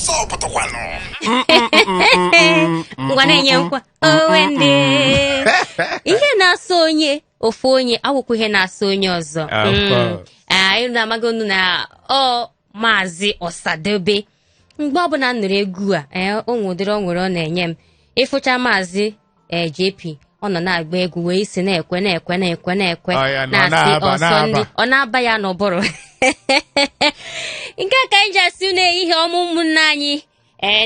Ọsọ pụtakwanụ. Ngwa, na-enye nkwa owe ndị ihe na-asọ onye ofu onye awụkwa ihe na-asọ onye ọzọ. Of course. Anyị na-amago unu na ọ Maazị Ọsadebe. Mgbe ọbụla m nụrụ egwu a, o nwere ụdịrị ọ nwere ọ na-enye m. Ịfụcha Maazị JP, ọ nọ na-agba egwu wee isi na-ekwe, na-ekwe, na-ekwe, na-ekwe. Ọ ya na ọ na-asị na-aba, ọsọ na-aba. Ndị ọ na-aba ya n'ụbụrụ. Nke a ka anyị ji asị unu ehihie ọma, ụmụnne anyị,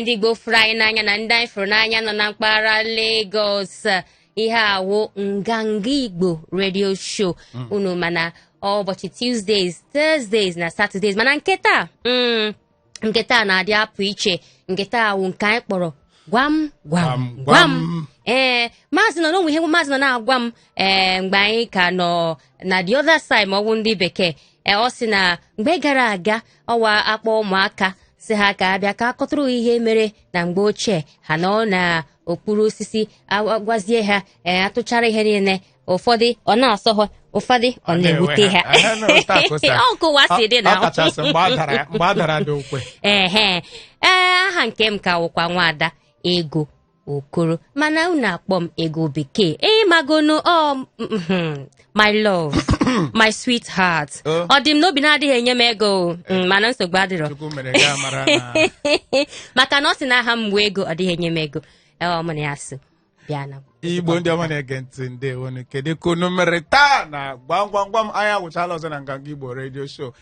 ndị Igbo fụrụ anyị n'anya na ndị anyị fụrụ n'anya nọ na mpaghara Lagos. Ihe awụ Nganga Igbo Radio Show unu, mana ọ ụbọchị Tuesdays, Thursdays na Saturdays. Mana nke taa, nke taa na-adị apụ iche. Nke taa wụ nke anyị kpọrọ Gwam Gwam Gwam Gwam. Gwam. Ee, maazị nọ n'onwe ihe maazị nọ na-agwa m, mgbe anyị ka nọ na the other side, ma ọ bụ ndị bekee, ọ sị na mgbe gara aga, ọwa akpọ ụmụaka si ha ka abịa ka akọtụrụ ihe mere na mgbe ochie, ha nọ na okpuru osisi gwazie ha. Atụchara ihe niile, ụfọdụ ọ na-asọ ha, ụfọdụ ọ na-ewute ha. Ọ kụwa si dị na Ọ kachasị mgbe a dara dị ukwe. Ehe, ee, aha nke m ka wụkwa Nwaada Ego Okoro, mana unu akpọ m Ego Bekee. Ịmagonu ọ my love, my sweetheart. Oh. Ọ dị m n'obi na-adịghị enye m ego o, mana nsogbu adịrọ. Chukwu mere gị amara na Maka na ọ sị na aha m wee ego, ọ dịghị enye m ego. Ọ mụ na ya so bịa na Igbo ndị ọma na-ege ntị, ndewonu. Kedu ka unu mere taa na Gwam Gwam Gwam? Anyị agwụchala ọzọ na Nganga Igbo Radio Show.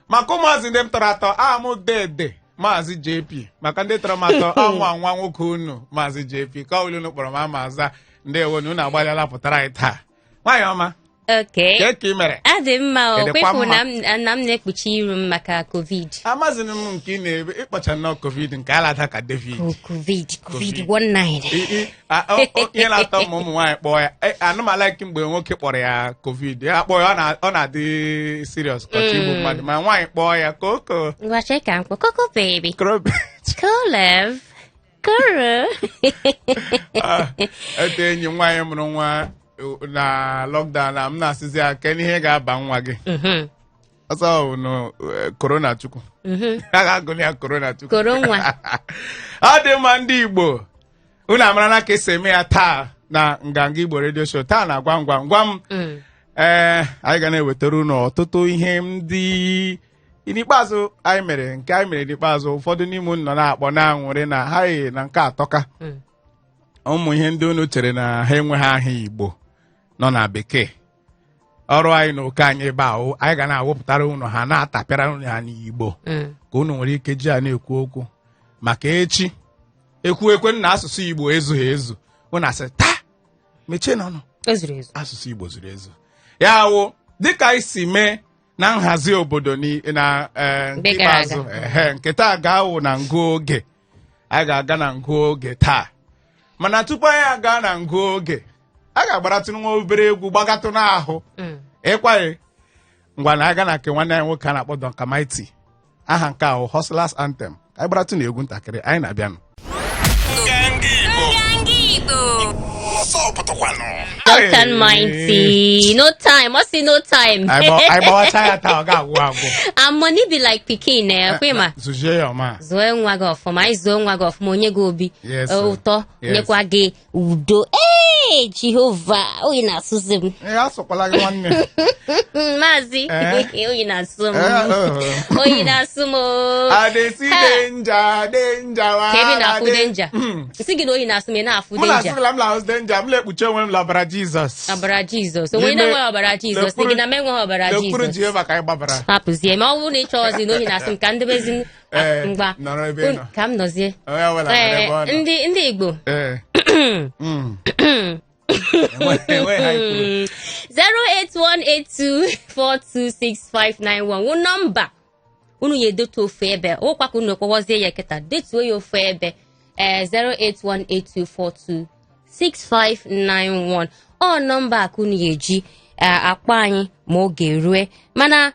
Maka ụmụazị ndị m tọrọ atọ, aha m dede Maazị JP. Maka ndị tọrọ m atọ, anwa nwa nwoke unu, Maazị JP, ka ọ bụla unu kpọrọ m ama aza. Ndewonu, unu agbalịala pụtara anyị taa. Nwaanyị ọma. Okay. Kee ka ị mere? Adị mma o. Kedụkwa Kwefu mma? na m na-ekpuchi iru m maka COVID. Amazịnị m nke ị na-ebe ịkpọcha nnọọ COVID nke alada ka David. COVID, COVID. COVID. 19. Ihe na-atọ m, ụmụ nwaanyị kpọọ ya, anụmala mgbe nwoke kpọrọ ya COVID, ya kpọọ ya, ọ na-adị serious kọcha igbu mmadụ, ma nwaanyị kpọọ ya koko. Ngwa, chee ka mkpọ koko baby. Krobe. Kolev koro. Ete enyi m nwaanyị mụrụ nwa na lockdown na m na-asịzi ya ke n'ihe ga-aba nwa gị. Ọsọ bụ nụ korona chukwu. A ga-agụnye ya korona chukwu. Koro nwa. Ọ dị mma, ndị Igbo, unu amarala ka esi eme ya taa na Nganga Igbo Radio Show, taa na Gwam Gwam Gwam. Ee, anyị ga na-ewetara unu ọtụtụ ihe ndị n'ikpeazụ anyị mere, nke anyị mere n'ikpeazụ. Ụfọdụ n'ime unu nọ na-akpọ na-aṅụrị na ha yi na nke atọka. Ụmụ ihe ndị unu chere na ha enweghị aha Igbo nọ na bekee, ọrụ anyị na oke anyị ebe ahụ, anyị ga na-awụpụtara unu ha, na-atapịara unu ha n'Igbo ka unu nwere ike ji a na-ekwu okwu maka echi. Ekwu ekwe na asụsụ Igbo ezughị ezu, unu asị taa mechie n'ọnụ. O zuru ezu. Asụsụ Igbo zuru ezu. Ya wụ dịka anyị si mee na nhazi obodo na nke Mgbe gara ikpeazụ. aga. Ehe, nke taa ga-awụ na ngụ oge. Anyị ga-aga na ngụ oge taa, mana tupu anyị aga na ngụ oge, a ga-agbaratụ nwa obere egwu gbagatụ n'ahụ. Ịkwaghị ngwa na aga na nke nwanne anyị nwoke a na-akpọ Duncan Mighty. Aha nke ahụ Hustlers Anthem. Ka anyị gbaratụ na egwu ntakịrị, anyị na-abịanụ. Nganga Igbo. Nganga Igbo. Ọsọ pụtakwanụ. Duncan Mighty, no time, ọ sị no time. Anyị gbawacha ya taa, ọ ga-agwụ agwụ. And money be like pikin, eh, kwe ma. Zụzie ya ọma. Zụọ nwa gị ọfụma, anyị zụọ nwa gị ọfụma, onye gị obi Yes, sir. ụtọ, Yes. nyekwa gị udo. Ee, Jehova, oyi na-asụzi m. Ee, asụkwala gị nwanne. Maazị. Eh? Oyi na-asụ m. Eh, oh. Oyi na-asụ m o. I dey see danger, danger. Ka ebe ị na-afụ wahala. danger. Nsị gị na oyi na-asụ m, ị na-afụ Mụ danger. na-asịla m na-ahụ danger, m na-ekpuchi onwe m l'ọbara Jizọs. Ọbara Jizọs onwe na-enweghị ọbara Jizọs sị gị na m enweghị ọbara N'okpuru Jizọs. Jehova ka anyị gbabara. Hapụzie ma ọ bụrụ na ị chọọzi na oyi na-asụ m ka ndebezi. Ee, Ngwa. nọrọ ebe ị nọ. Ka m nọzie. Onye ọbụla nọrọ Ee, ebe ọ nọ. ndị Igbo. Ee. Enweghị ha kwuru. 08182426591 wụ nọmba unu ya edetu ofu ebe, ụkwa ka unu kpọwazie ya kịta, detuo ya ofu ebe. Ee, 08182426591, ọ nọmba a ka unu ya eji akpọ anyị ma oge rue. Mana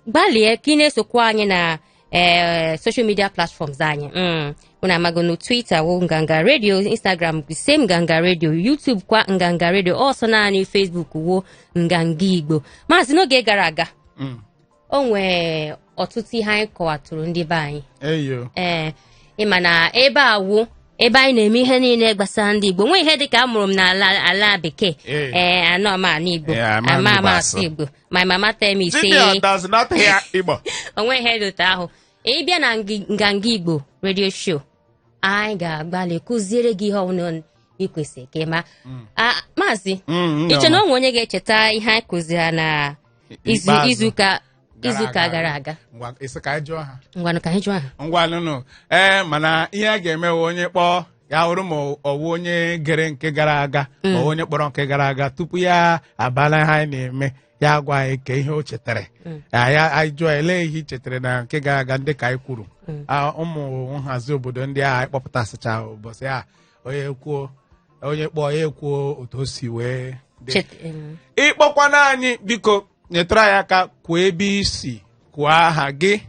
gbalịa ka ị na-esokwa anyị na social media platforms anyị. Unu amago Twitter wụ Nganga Radio, Instagram same Nganga Radio, YouTube kwa Nganga Radio, ọsọ naanị Facebook wo Nganga Igbo. Maazị, n'oge gara aga, o nwee ọtụtụ ihe anyị kọwatụrụ ndị be anyị. Eyo. Ee, Ịma na ebe a wụ ebe anyị na-eme ihe niile gbasara ndị Igbo. Nwe ihe dịka amụrụ m n'ala ala bekee. Ee. Ee, anọ m anụ Igbo. Ee, ama Ama Igbo ama asụ. asụ Igbo. My mama tell me say Junior does not hear Igbo. Onwe ihe dị otu ahụ. Ị bịa na Nganga Igbo Radio Show, anyị ga-agbalị kụziere gị ihe ọbụla ị kwesịrị ka ị ma. Ah, maazị, iche na o nwe onye ga-echeta ihe anyị kụziri na izu Ikpeazụ izuụka gara izuụka aga. gara aga? Ngwa, ị sị ka anyị jụọ ha. Ngwanụ, ka anyị jụọ ha. Ngwa nụnụ. Ee, mana ihe a ga-eme wụ onye kpọọ ya hụrụ ma ọ wụ onye gere nke gara aga ma ọ wụ onye kpọrọ nke gara aga tupu ya abala ihe anyị na-eme, ya gwa anyị ka ihe o chetara anyị. Anyị jụọ ya, elee ihe i chetara na nke gara aga ndị ka anyị kwuru? Ah, ụmụ nhazi obodo ndị ahụ anyị kpọpụtasịcha ụbọchị a, onye kwuo, onye kpọọ ya ekwuo otu o si wee dị. Ịkpọkwana anyị, biko nyetụrụ anyị aka kwuo ebe isi, kwuo aha gị,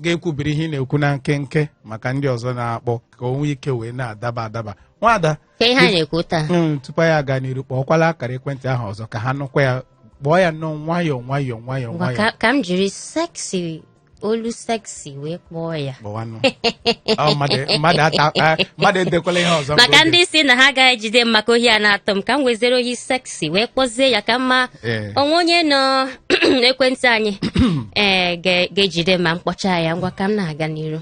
ga-ekwubiri ihe ị na-ekwu na nkenke maka ndị ọzọ na-akpọ ka o nwee ike wee na-adaba adaba. Nwada. Ka ihe anyị na-ekwu taa. Tupu anyị aga n'iru, kpọọkwala akara ekwentị ahụ ọzọ ka ha nụkwa ya. Kpọọ ya nnọọ nwayọọ nwayọọ nwayọọ. Ngwa. Nwayọọ. Ka m jiri sexy, olu sexy wee kpọọ ya. Kpọwanụ. Ọ, mmadụ edekwala ihe ọzọ mgbe Maka oge. ndị si na ha agaghị ejide m maka ohi a na-atọ m, ka m weziere ohi sexy wee kpọzie ya ka mma. Onwe onye nọ n'ekwentị anyị ee ga-ejide ma m kpọchaa ya. Ngwa, ka m na-aga n'iru.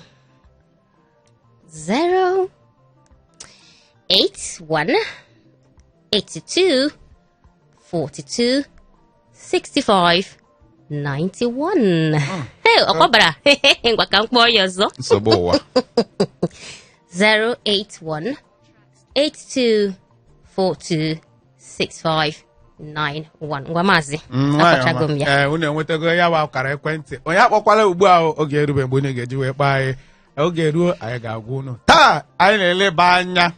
0 8 1 82 42 65 91. Hey, ọ kpọbara. Ngwa, ka m kpọọ ya ọzọ. Nsogbu ụwa. 081 82 42 65 91. Ngwa, maazị, Nwayọọ. akpọchago m ya. Ee, unu enwetago ya bụ akara ekwentị. Onye akpọkwala ugbu a, oge erube mgbe unu ga-eji wee kpaa anyị. Oge ruo, anyị ga-agwa unu. Taa anyị na-eleba anya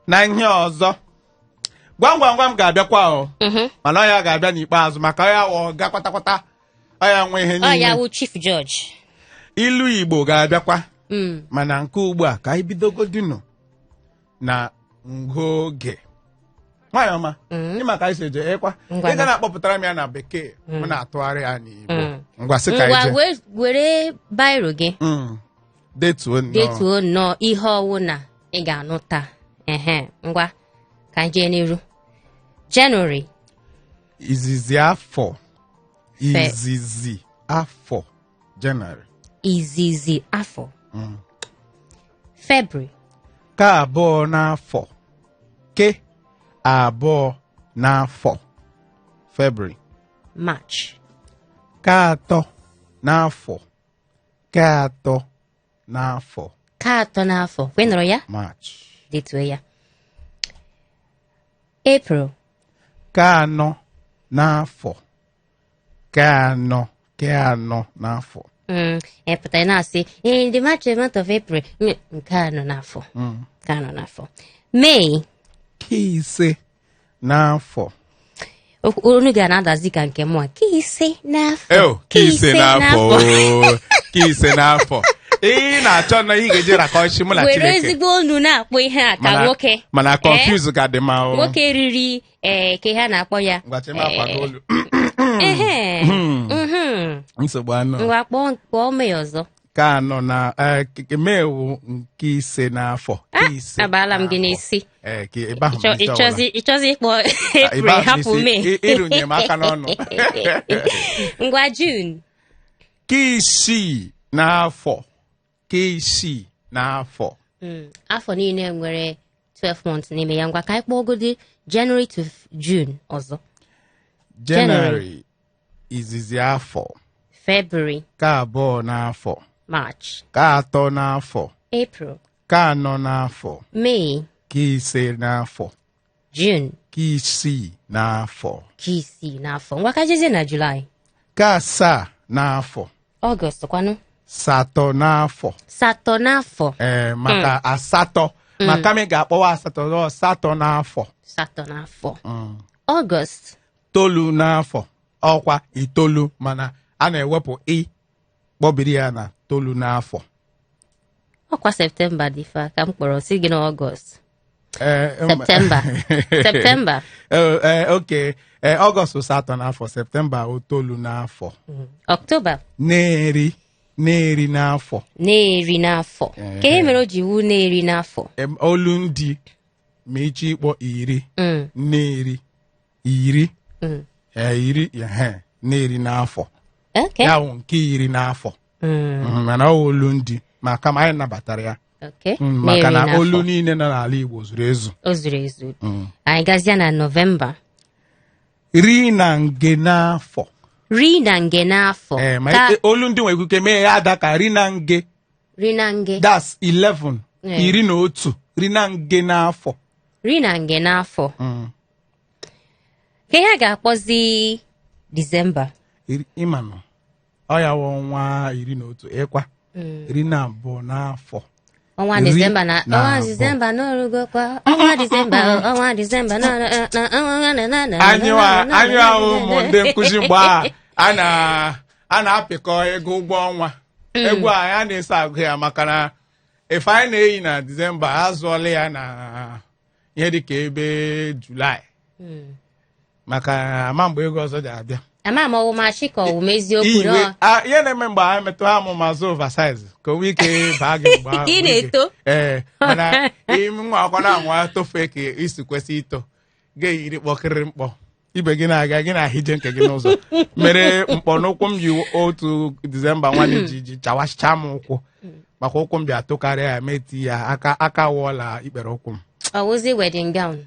na ihe ọzọ. Gwam gwam gwam ga-abịakwa o, mana ọ ya ga-abịa n'ikpeazụ maka ọ ya wụ ga kwatakwata, ọ ya nwe ihe Ọ ya niile. wụ chief judge. Ilu Igbo ga-abịakwa, mana nke ugbu a, ka anyị bidogodinu na ngụoge. Nwaanyị ọma, ịma ka anyị si eje ịkwa. Ngwa. Ị ga na-akpọpụtara m ya na bekee, m na-atụgharị ya n'Igbo. Ngwa, sị ka Ngwa. anyị jee. Were biro gị. Detuo nnọọ. Detuo nnọọ ihe ọwụ na ị ga-anụ taa. Ehe, ngwa, ka anyị jee n'iru. January. Izizi afọ. Izizi afọ, January. Izizi afọ. February. Ka abụọ n'afọ, ke abụọ n'afọ, February. March. Ka atọ n'afọ, ka atọ n'afọ. Ka atọ n'afọ, kwe nụrụ ya. March. Detuo ya. April. Ka anọ n'afọ, ka anọ, ke anọ n'afọ. Ị pụtara na-asị in the March, month of April. Nke anọ n'afọ, nke anọ n'afọ. May. Ke ise n'afọ. Unu ga na-adazi ka nke mụa, ke ise n'afọ. Eo, ke ise n'afọ oo, ke ise n'afọ. Ị na-achọ na ị ga-eji rakọchi mụ na Were Chineke. ezigbo olu na-akpọ ihe a ka nwoke. Mana Eh? confuse ka dị ma o. Nwoke riri ee ka ihe a na-akpọ ya. Ngwa, chema akwado olu. Ehe. Nsogbu anọ. Ngwa, kpọọ May ọzọ. Ka anọ na May wụ nke ise n'afọ, ke ise Abaala m gị n'afọ. n'isi. Ee, ka ebe ahụ m n'isi ọbụla. Ịchọzi ịkpọ Ah, April? ebe ahụ m Hapụ n'isi, May. Ịrụnye m aka n'ọnụ. Ngwa, June. Ke isii n'afọ, ke isii n'afọ. Afọ niile nwere 12 months n'ime ya. Ngwa, ka anyị kpọọgodi January to June ọzọ. January, izizi afọ. February. Ka abụọ n'afọ. March. Ka atọ n'afọ. April. Ka anọ n'afọ. May. Ka ise n'afọ. June. Ka isii n'afọ. Ka isii n'afọ. Ngwa, ka jezie na July. Ka asaa n'afọ. August kwanụ? Satọ n'afọ. Satọ n'afọ. Ee, maka asatọ, maka m ga-akpọwa asatọ, ọ satọ n'afọ. Satọ n'afọ, August. Tolu n'afọ, ọkwa itoolu, mana a na-ewepụ ị kpọbiri ya na tolu n'afọ. Ọkwa September dị fa ka m kpọrọ si gị na August. Ee, September, September. Ee, ee, oke. Ee, August bụ satọ n'afọ, September itoolu n'afọ. October. Na-eri. Na-eri n'afọ. Na-eri n'afọ. Ka ihe mere o ji wu na-eri n'afọ? Olu ndị ma ịchọ ịkpọ iri, na-eri iri. Iri, ehe, na-eri n'afọ. Ya wụ nke iri n'afọ. Mana ọ wụ olu ndị ma kama anyị nabatara ya. Maka Na-eri na n'afọ. olu niile nọ n'ala Igbo zuru ezu. O zuru ezu. Anyị gazie na Nọvemba. Ri na nge n'afọ. Ri na nge n'afọ. Ee, ma Ka olu ndị nwere ike mee ya ada ka ri na nge. Ri na nge. That's 11. 11. Ri na nge n'afọ. Ri na nge n'afọ. Ka ihe a ga-akpọzi Disemba? Ịmanụ ọ ya wụ ọnwa 11 ịkwa 12 n'afọ. Ọnwa Iri Disemba na na ọnwa abụọ. Disemba n'orugokwa ọnwa Disemba, ọnwa Disemba na na na na na na na. Anyị ahụ ụmụ ndị nkụzi mgbe a a na-apịkọ ego ụgwọ ọnwa, egwu a a na-eso agụ ya, maka na efe anyị na-eyi na Disemba azụọla ya na ihe dịka ebe Julaị, maka ama mgbe ego ọzọ ji abịa. Ama m ọwụmachi ka ọwụm eziokwu. Iwe na ihe na-eme mgbe anyị metụ ha amụ ma zụ oversize ka o nwee ike baa gị mgbe ahụ. Ị na-eto. Ee, mana nwa akwụkwọ na-anwa tofee ka isi kwesị ito, ga-eyiri kpọkịrị mkpọ ibe gị na-aga, gị na-ahije nke gị n'ụzọ mere mkpọ n'ụkwụ m yi otu Disemba nwanne ji chawachicha m ụkwụ, maka ụkwụ m bịa tụkarịa ya meti ya aka aka wụọla ikpere ụkwụ m. Ọwụzi wedding gown.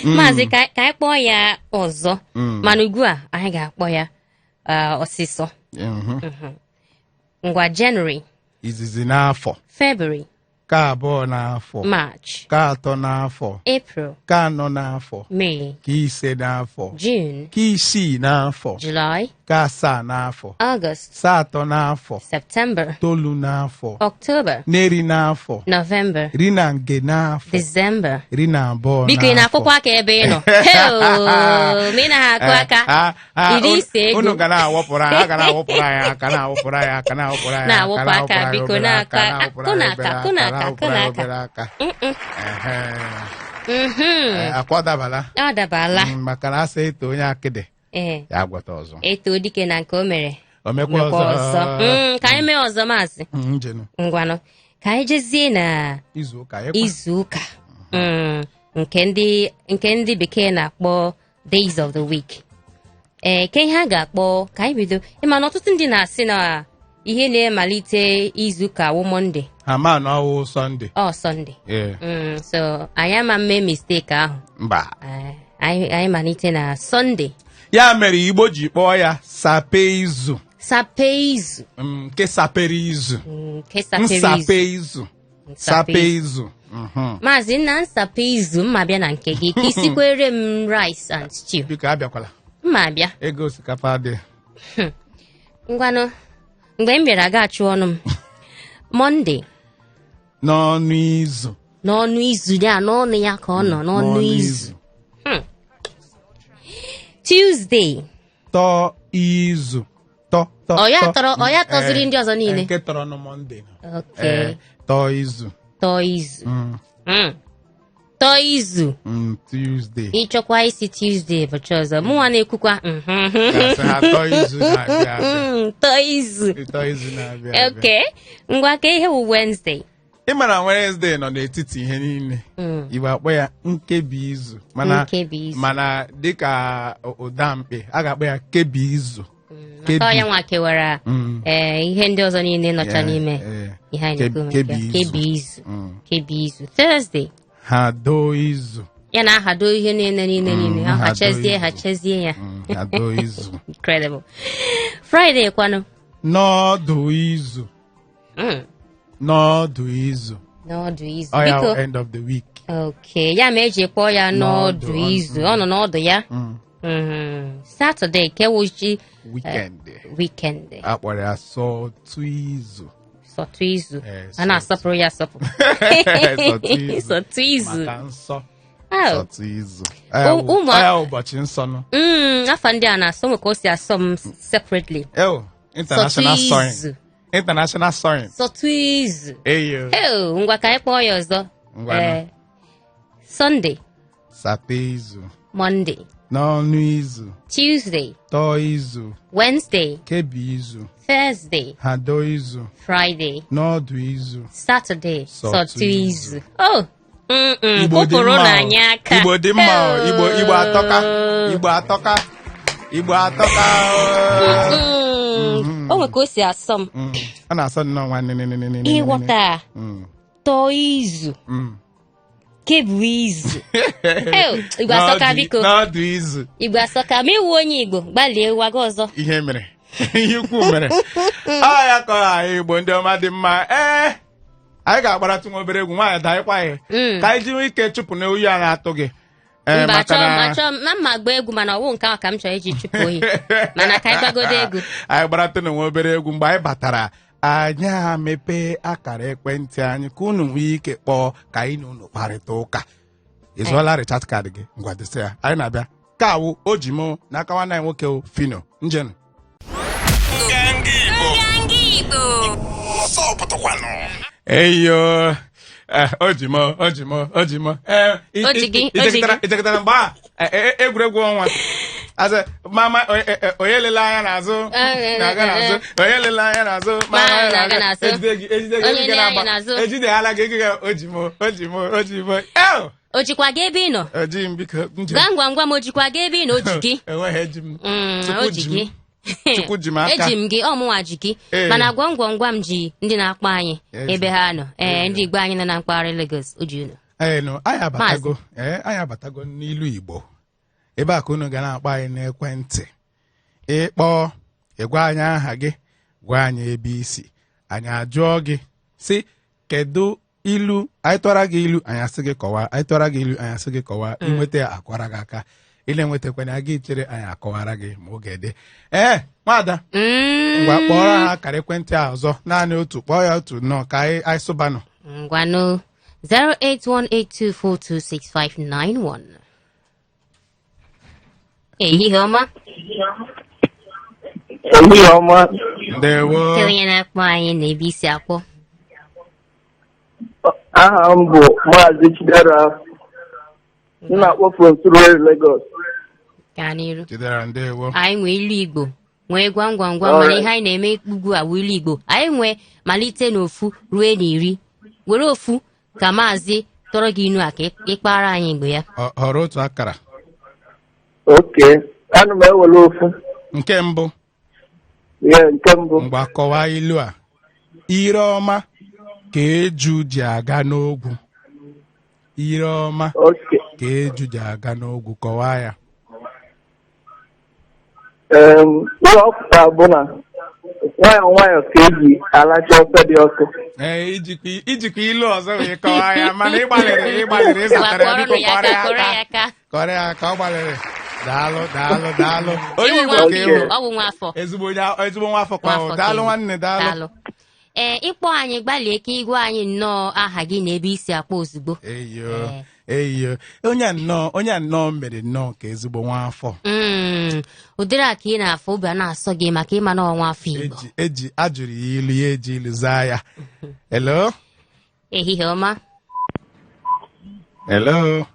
Maazị, ka anyị kpọọ ya ọzọ, mana ugbu a anyị ga-akpọ ya ọsịsọ. Ngwa, January. Izizi n'afọ. February. Ka abụọ n'afọ. March. Ka atọ n'afọ. April. Ka anọ n'afọ. May. Ka ise n'afọ. June. Ka isii n'afọ. July. Ka asaa n'afọ. August. Asatọ n'afọ. September. Tolu n'afọ. October. N'eri n'afọ. November. Iri na nge n'afọ. December. 12 Biko, ị n'afọ. na-akwụkwọ aka ebe ị nọ? Heo, ma ị naghị akụ aka. Iri ise ego. Unu ga na-awọpụrụ anyị, a ga na-awọpụrụ anyị aka, na-awọpụrụ anyị aka, na-awọpụrụ anyị Na-awụpụ aka, aka, na-awụpụrụ anyị biko, obere na-akụ aka, aka, na-awụpụrụ kụ anyị n'aka, obere kụ aka, n'aka, na-awụpụrụ kụ anyị n'aka. obere aka. Ehe. Akwa dabala. Ọ dabala. Maka na asị eto onye akịdị ya gwọta ọzọ. Eto dike na nke o mere. O mekwa mekwa ọzọ. ọzọ. Ka anyị mee ọzọ, maazị. Njenu. Ngwanụ, ka anyị jezie na izu ụka ịkwa. Izu ụka, nke ndị bekee na-akpọ days of the week. Ee, ke ihe a ga-akpọ? Ka anyị bido. Ịma na ọtụtụ ndị na-asị na ihe na-emalite izu ụka wụ Monday. Ha ma na ọwụ Sunday. Ọ Sunday. Ee. So anyị ama mme mistake ahụ. Mba. Anyị malite na Sunday. Ya mere Igbo ji kpọọ ya sape izu. Sape izu. Nke sapere izu. Nke sapere izu. Nsape izu. Nsape. Sape izu. Maazị, nna, nsape izu mma bịa na nke gị ka isikwere m rice and stew. Biko abịakwala. Mma abịa. Ego osikapa dị. Ngwanụ, mgbe m bịara ga achụ ọnụ m Monday. N'ọnụ izu. N'ọnụ izu ya, n'ọnụ ya ka ọ nọ n'ọnụ izu. Tuesday. Tọ izu, tọ tọ. Ọ ya tọ. tọrọ, ọ ya tọziri ndị ọzọ niile. Nke tọrọ nụ Monday nọ. Tọ izu. Tọ izu. Tọ izu. Tuesday. Ịchọkwa isi Tuesday bụcha ọzọ, mụnwa na-ekwukwa mhm. Gasị ha tọ izu na-abịa abịa. Tọ izu. Tọ izu na-abịa abịa. Okay, ngwa, ka ihe wụ Wednesday? Ị mara Wednesday nọ n'etiti ihe niile. Igbo akpọ ya nkebi izu, mana Nkebi izu. Mana dịka ụda mkpi, a ga-akpọ ya kebi izu. Maka ọ ya nwa kewara ihe ndị ọzọ niile nọcha n'ime ihe anyị na-ekwu maka kebi ya. izu. Kebi izu. Kebi izu. Thursday. Ha doo izu. Ya na ahado ihe niile niile niile ha. Hado Hachazie. izu. Hachazie ya. Ha doo izu. Incredible. Friday kwanụ? N'ọdụ izu. N'ọdụ izu. N'ọdụ izu. Ọ ya Biko. wụ end of the week. Okay, ya ma eji kpọọ ya n'ọdụ N'ọdụ, izu, ọ nọ n'ọdụ ya. Saturday kewuchi. Weekend. Weekend. A kpọrọ ya sọtụ izu. Sọtụ izu. A na-asọpụrụ ya asọpụ. Sọtụ izu. Sọtụ izu. Maka nsọ. Oh. Sọtụ izu. Ọ ya ọ ya wụ ụbọchị nsọ nụ. Afa ndị a na-asọ nwe ka o si asọ m separately. Ew, international Sọtụ sawing. izu. International sawing. Sọtụ izu. Eyo. Eo, ngwa, ka anyị kpọọ ya ọzọ. Ngwanụ. Sunday. Sata izu. Monday, N'ọnụ izu. Tuesday, Tọọ izu. Wednesday, Kebi izu. Thursday, Hado izu. Friday, N'ọdụ izu. Saturday, Sọtụ sọtụ izu. izu. Oh, Igbo dị kụpụrụ mma na o. anyị aka. Igbo dị mma o. Igbo, Igbo atọka. Igbo atọka. Igbo atọka o. O nwe ka o si asọ m. Ọ na-asọ nnọọ nwanne nne nne nne. Ịghọta tọọ izu, kebu izu. Ew, Igbo asọka biko. N'ọdụ izu. Igbo asọka. Ma ịwụ onye Igbo, gbalie waga ọzọ. Ihe mere, ihe ukwu mere ọ ya kọrọ anyị. Igbo ndị ọma dị mma, ee, anyị ga-agbaratụ nwa obere egwu nwaanyị daịkwa ya ka anyị ji nwee ike chụpụ na oyi a na-atụ gị. Ee, Mba, maka achọ m na achọ m na mma gba egwu, mana ọwụ nke ahụ ka m chọrọ iji chụpụ oyi, mana ka anyị gbagodo egwu. Anyị gbaratụ na nwa obere egwu. Mgbe anyị batara, anyị mepee akara ekwentị anyị ka unu nwee ike kpọọ ka anyị na unu kparịta ụka. Ị zụọla recharge card gị? Ngwa, dịsị ya, anyị na-abịa. Ka awụ o ji mụ n'aka nwanne anyị nwoke o, Fino njenụ. Nganga Igbo. Nganga Igbo. Ọsọ pụtakwanụ. Eyo, ojimo ojimo ojimo, O ji gị, o ji gị. Ijekọtara mgbe a egwuregwu ọnwa azụ mama onye lele anya n'azụ na-aga n'azụ, onye lele anya n'azụ Ma na-aga n'azụ. Ejide gị, ejide gị. Onye Ejide lee anya na-agba. n'azụ. Ejide ala gị gị ojimo ojimo ojimo eo. O jikwa gị ebe ị nọ? Oji m, biko, njem. Gwa ngwa ngwa ma o jikwa gị ebe ị nọ, o ji gị? Enweghị, eji m. Chukwu O ji ji m. gị. Chukwu ji m aka. Eji m gị, ọ mụnwa ji gị. Mana gwam gwam gwam ji ndị na-akpọ anyị Ezi. ebe ha nọ, ee, ndị Igbo anyị nọ na mpaghara Lagos, o ji unu. Ee, nụ, anyị abatago, ee, anyị abatago n'ilu Igbo. Ebe a ka unu ga na-akpọ anyị n'ekwentị. Ịkpọọ, ịgwa anyị aha gị, gwa anyị ebe isi. Anyị ajụọ gị si kedu ilu anyị tụọra gị. Ilu anyị asị gị kọwaa, anyị tụọra gị ilu, anyị asị gị kọwaa. Inweta ya, akwara gị aka. Ị na-enwetakwana ya, gị chere, anyị akọwara gị ma oge dị. Ee, nwada, ngwa, kpọrọ ha akara ekwentị a ọzọ, naanị otu, kpọọ ya otu nnọọ ka anyị sụbanụ. Ngwanụ, 08182426591. Ehihie ọma. Ehihie ọma. Ndewo. Kedu onye na-akpọ anyị na ebe isi akpọ? Aha m bụ Maazị Chidera. M na-akpọ from Surulere, Lagos. Gaa n'iru. Chidera, ndewo. Anyị nwee ilu Igbo, nwee gwam gwam gwam, mana ihe anyị na-eme ugbu a bụ ilu Igbo. Anyị nwee malite n'ofu ruo n'iri. Were ofu ka maazị tọrọ gị inu a ka ịkpara anyị Igbo ya. Họrọ otu akara. Okay. Ana m ewere ofu. Nke mbụ? Ya, nke mbụ. Ngwa, kọwaa ilu a: ire ọma ka eju ji aga n'ogwu, ire ọma ka eju ji aga n'ogwu. Kọwaa ya. Ihe ọ pụtara bụ na nwayọọ nwayọọ ka eji alacha ofe dị ọkụ. Ee, ijikwa ilu ọzọ wee kọwaa ya, mana ịgbalịrị, ịgbalịrị ịzatara ya. Ngwa, Biko, kụọrọnụ ya kọrọ aka, ya kụọrọ ya aka. aka. Kọrọ ya aka, ọ gbalịrị. Daalụ, daalụ, daalụ. Onye Ịwụ Igbo nwa ka Igbo, ịwụ. ọ bụ nwa afọ. Ezigbo onye, ezigbo nwa afọ kwa Nwa ọ. afọ Daalụ, ka ịwụ. nwanne, daalụ. Ee, ịkpọ anyị, gbalịa ka ịgwa anyị nnọọ aha gị na ebe isi akpọ ozugbo. Eyo, eyo, onye a nnọọ, onye a nnọọ mere nnọọ ka ezigbo nwa afọ. Ụdịrị a ka ị na-afụ, obi a na-asọ gị maka ịma na ọnwa afọ Igbo. Eji ajụrụ ya ilu, ya eji ilu zaa ya. Hello. Ehihie ọma. Hello.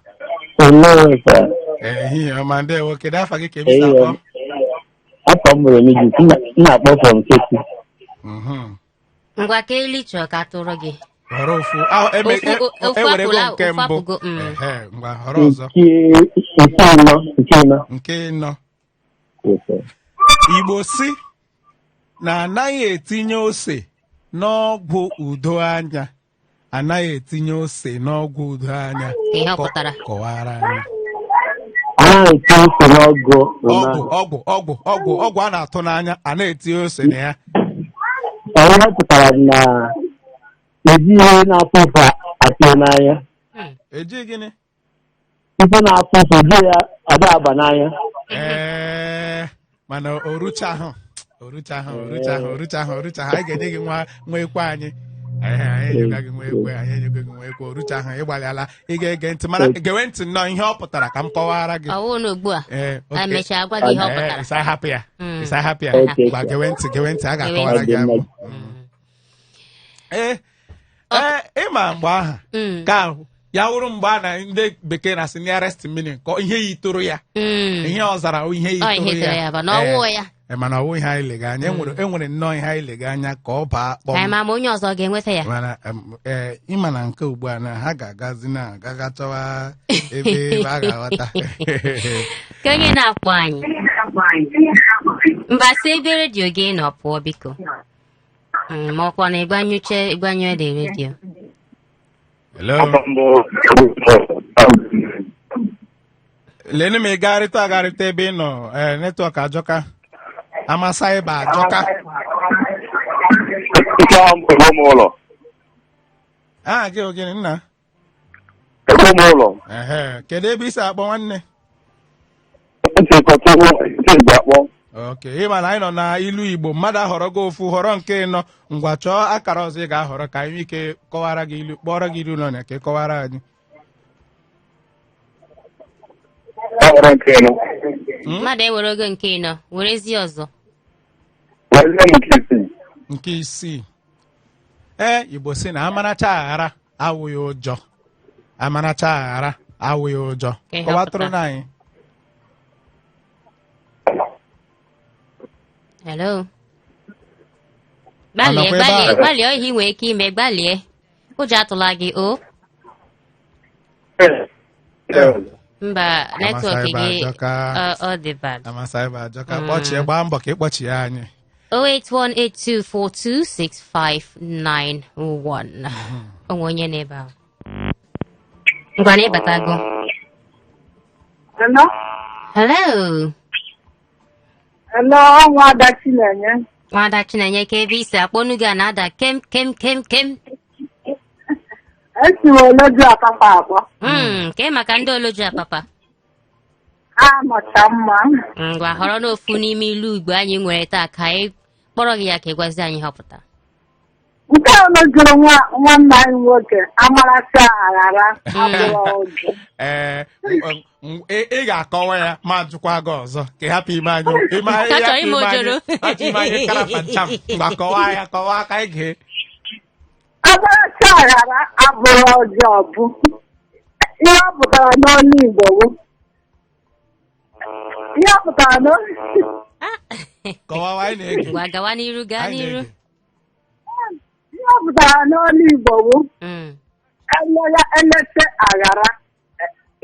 Hello, sir. Ehihie ọma, ndewo. Kedu afa gị, ka ebe isi akpọ? Afọ m bụ Remedios. M na-akpọ from Ketu. Ngwa, ka elu chọrọ ka atụrụ gị. Họrọ ofu. Ah, Ofu ewerego apụla, nke ofu mbụ. apụgo. Ehe, ngwa, họrọ ọzọ. Nke anọ, nke anọ. Nke ịnọ. Yes, sir. Igbo si na anaghị etinye ose n'ọgwụ udo anya, anaghị etinye ose n'ọgwụ udo anya. Ka ihe ọ pụtara? Kọwara anyị. Anaghị etinye ose n'ọgụ. Ọgwụ, ọgwụ, ọgwụ, ọgwụ, ọgwụ a na-atụ n'anya, a na-etinye ose na ya. Ihe pụtara na eji ihe na-afụ ụfụ atịnye n'anya. Eji gịnị? Ife na-afụ ụfụ ji ya ada aba n'anya. Ee, mana oruchahụ, oruchahụ, oruchahụ, oruchahụ, oruchahụ. Anyị ga-enye gị nwa nwa ekwe anyị. Ee, anyị enyekwa gị nwa ekwe, anyị enyekwa gị nwa ekwe. Oruchahụ, ịgbalịala. Ị ga-ege ntị, mana gewe ntị nnọọ ihe ọ pụtara ka m kọwara gị. Ọwụ na ugbu a Ee, okay. emechaa gwa gị ihe ọ Ee, pụtara. ịsa hapụ ya. Ịsa hapụ ya. Okay, Gwa sir. gewe ntị, gewe ntị, a ga-akọwara gị Gewe ntị. abụ. Ee, ee, ịma mgbe aha ka ahụ Ya wụrụ mgbe a na ndị bekee na-asị nearest meaning, ka ihe yitụrụ ya. Ihe ọ zara wụ ihe Ọ ihe yitụrụ tụrụ ya. Ya bụ na ọ wụọ ya. Ee, mana ọ wụ ihe anyị lega anya. Enwere nnọọ ihe anyị lega anya ka ọ baa Ka anyị kpọm. ma ma onye ọzọ ga-enweta ya. Mana ee, ịma na nke ugbu a na ha ga-agazi na agaga chọwa ebe ebe a ga-aghọta. Ka onye na-akpọ anyị, mba, si ebe redio gị nọ pụọ biko. Ma ọkwa na ịgbanyụche ịgbanyụ dị redio. Hello. Leenụ ma ị gagharịta agagharịta ebe ị nọ. Ee, network ajọka, amasa ịba ajọka. Ụlọ. Aha gị ogene nna? Ebe m ụlọ. Ehe, kedu ebe i si akpọ, nwanne? Ntị kọtụrụ ntị Igbo akpọ. Ok, ị ma na anyị nọ na ilu Igbo. Mmadụ ahọrọgo ofu, họrọ nke ịnọ. Ngwa, chọọ akara ọzọ ị ga-ahọrọ ka anyị nwee ike kọwara gị ilu, kpọrọ gị ilu nọ na ka ị kọwara anyị. Ahọrọ nke ịnọ. Mmadụ ewere ogo nke ịnọ, werezie ọzọ. Werezie m nke isii. Nke isii. Ee, Igbo si na amaracha aghara awụghị ụjọ, amaracha aghara awụghị ụjọ. Ka ihe Kọwatụrụ ọpụta. na anyị. Hello, gbalịe. Anọkwa ebe Gbalịe. a? Gbalịe ihe ị nwere ike ime, gbalịe, ụjọ atụla gị o. Mba, network Amasa gị ajọka. ọ dị bad. Amasa ịba ajọka. Kpọchie, gbaa mbọ ka ị kpọchie anyị. 08182426591. Onwe onye n'ebe ahụ? Ngwa na ịbatago. Hello? Hello. Hello, Nwada Chinenye. Nwada Chinenye, ka ebe isi akpọnu gị a na-ada kem kem kem kem. Esi m Oloju Apapa akpọ. Ke maka ndị Oloju Apapa? Ha nọcha mma. Ngwa, họrọ n'ofu n'ime ilu Igbo anyị nwere taa ka anyị kpọrọ gị ya ka ị gwazi anyị họpụta. Nke a unu jụrụ nwa nwanne anyị nwoke, amaracha aghara abụrụ ụjọ. Ee, ị ga-akọwa ya ma jụkwa gị ọzọ ka ị hapụ ime anyị ime anyị Ka chọrọ hapụ ime ime anyị ojoro. hapụ ime anyị karafa ncham. Ngwa, kọwaa ya, kọwaa ka anyị gee. Amaracha aghara abụrụ ụjọ bụ ihe ọ pụtara n'ọnụ Igbo bụ ihe ọ pụtara n'ọnụ Kọwawa, anyị na-ege. Ngwa, gawa n'iru, gaa Anyị n'iru. na-ege. Ihe ọ pụtara n'ọnụ Igbo bụ elegha elete aghara,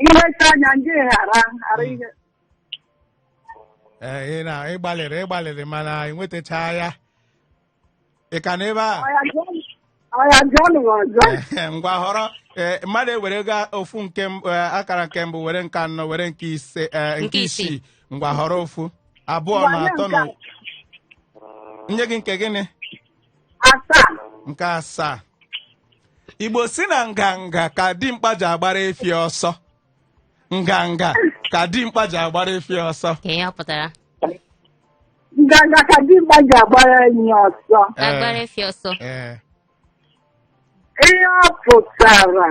ileta anya ndị ghara ghara ihe. Ee, ị na ịgbalịrị mana ị nwetacha ya. Ị ka n'ebe a? Ọya, jụọnụ m ọzọ. Ngwa, họrọ. Ee, mmadụ ewere ego ofu nke akara nke mbụ, were nke anọ, were nke ise, ee, nke Nke isii. isii. Ngwa, họrọ ofu, abụọ Ngwa, na nye atọ nke na nye gị nke gịnị? Asaa. Nke asaa. Igbo si na nganga ka dimkpa ji agbara efi ọsọ, nganga ka dimkpa ji agbara efi ọsọ. Ka ihe ọ pụtara? Nganga ka dimkpa ji agbara enyi ọsọ. Ee. Agbara efi ọsọ. Ee. Ihe ọ pụtara.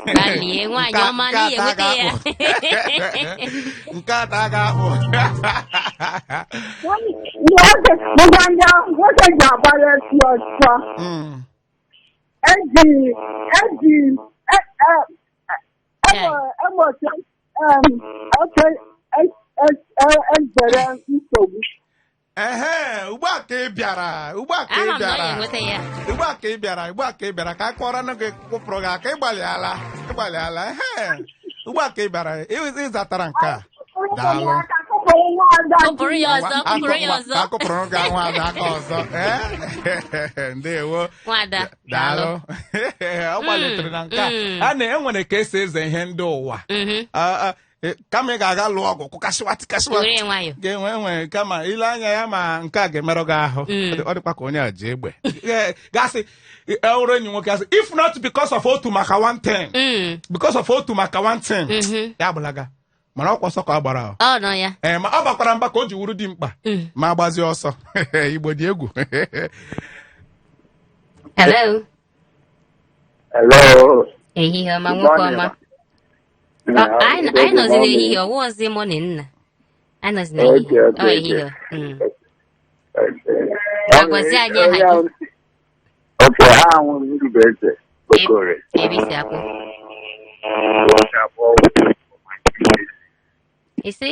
Gbalịe, nwaanyị ọma, Nke n'ihi atọ enweta ya. Nke atọ a ga-akpụ. Nwoke, nganga nwoke ji agbara efi ọsọ. Eji egbochi oke ezere nsogbu. Ehe, ugbu a ka ị bịara, ugbu a ka ị Ama m na ọ bịara. ga-enweta ya. Ugbu a ka ị bịara, ugbu a ka ị bịara ka a kọrọ gị, kwụpụrụ gị aka. Ịgbalịala, ịgbalịala. Ehe, ugbu a ka ị bịara, ịzatara nke a. Daalụ. Kụpụrụ ya ọzọ, kụpụrụ ya ọzọ. Ka akụpụrụ gị nwaada aka ọzọ. Ee, ndewo. Nwada. Daalụ. Ọ gbalitere na nke a. A na-enwere ka esi eze ihe ndị ụwa. Ah, ah, kama ị ga-aga lụọ ọgụ kụkasịwa tikasịwa, Were nwayọ. ga-enwe enwe kama ile anya ya ma nke a ga-emerụ gị ahụ. Ọ dịkwa ka onye a ji egbe. Ee, gasị ewuru enyi nwoke asị, if not because of otu maka one thing, because of otu maka one thing, ya agbalaga. Mana ọkwa ọsọ ka ọ gbara ahụ. Ọ nọ ya. Ee, ma ọ bakwara mba ka o ji wuru dị mkpa ma gbazie ọsọ. Igbo dị egwu. Hello. Hello. Ehihie ọma, nwoke ọma. Anyị nọzi n'ehihie, ọwụ ọzọ morning nna. Anyị nọzi n'ehihie. Okay, Ọ ehihie. Agwazi anyị aha gị. Okay, aha m Ndụbụeze Okorie. Ebe i si akpọ? Esi akpọ Ị sị?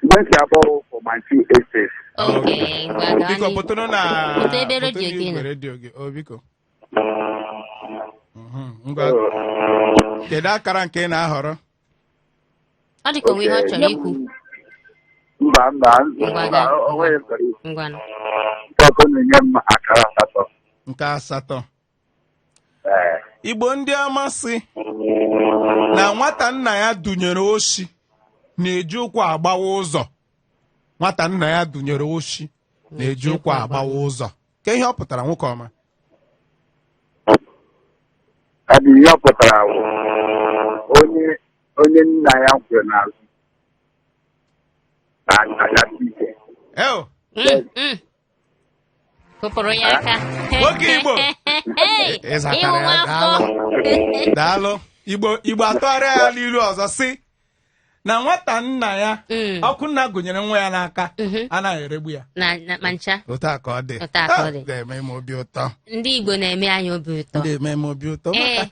Mgbe si akpọ for my two estates. Okay, ngwa gaa Biko n'ihu. pụtụrụ na Pụta ebe redio pụtụrụ gị igwe nọ. redio gị. O biko. Ngwa, kedu akara nke ị na-ahọrọ? Ọ dị ka o nwe ihe ọ chọrọ ikwu. Mba, mba, Ngwa mba, gaa. o nweghị m chọrọ ikwu. Ngwanụ. Nke ọkụ na-enye m akara 8. Nke 8. Ee. Igbo ndị ọma sị na nwata nna ya dunyere oshi na-eji ụkwụ agbawa ụzọ. Nwata nna ya dunyere oshi na-eji ụkwụ agbawa ụzọ. Ke ihe ọ pụtara, nwoke ọma? Adị ihe ọ pụtara bụ onye nna ya kwere n'azụ na-agasi ike. Eo, Kụpụrụ ya aka. Nwoke Igbo. Hey, Ị zatara ịhụ ya, nwa afọ. Daalụ. Igbo atụgharịa ya n'ilu ọzọ sị na nwata nna ya ọkụ nna gụnyere nwa ya n'aka anaghị eregbu ya. Na ma ncha. Otu a ka ọ dị. Otu a ka ọ dị. Na-eme m obi ụtọ. Ndị Igbo na-eme anyị obi ụtọ. Na-eme m obi ụtọ. Ee. Maka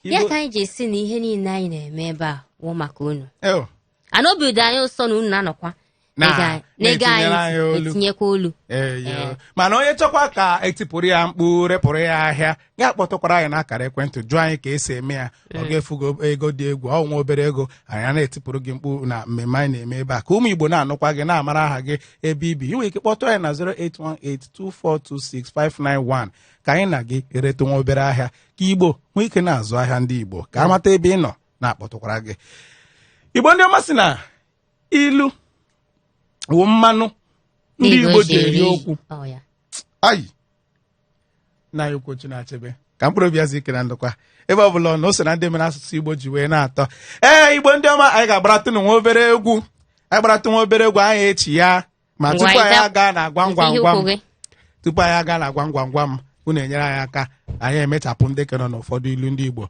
Ya Igbo ka anyị ji esi na ihe niile anyị na-eme ebe a wụ maka unu. Eo. Ana obi dị anyị ụsọ na unu na-anọkwa na-ege na-etinyere anyị anyị olu. etinyekwa olu. Eyo. Mana onye chọkwa ka etipụrụ ya mkpu, repụrụ ya ahịa, ya kpọtụkwara anyị n'akara ekwentị, jụọ anyị ka esi eme ya. Ọ ga-efugo ego dị egwu, ọ nwa obere ego, anyị a na-etipụrụ gị mkpu na mmemme anyị na-eme ebe a ka ụmụ Igbo na-anụkwa gị, na-amara aha gị, ebe ibi. Ị nwere ike kpọtụrụ anyị na 08182426591 ka anyị na gị retụ nwa obere ahịa ka Igbo nwee ike na-azụ ahịa ndị Igbo, ka amata ebe ị nọ na-akpọtụkwara gị. Igbo ndị ọma sị na ilu wụ mmanụ ndị Igbo ji eri okwu. Ọ ya. Ayi na anyị ukwu Chinachebe, ka mkpụrụ obi ya zuo ike na ndokwa ebe ọ bụla ọ na o so na ndị mere asụsụ Igbo ji wee na-atọ. Ee, Igbo ndị ọma, anyị ga-agbaratụ nwa obere egwu. Anyị gbaratụ nwa obere egwu, anyị echi ya ma Ngwa, tupu anyị ịza- aga na gwam gwam ihe gwam ukwu gị. Tupu anyị aga na gwam gwam gwam, unu enyere anyị aka anyị emechapụ ndị ke nọ n'ụfọdụ ilu ndị Igbo.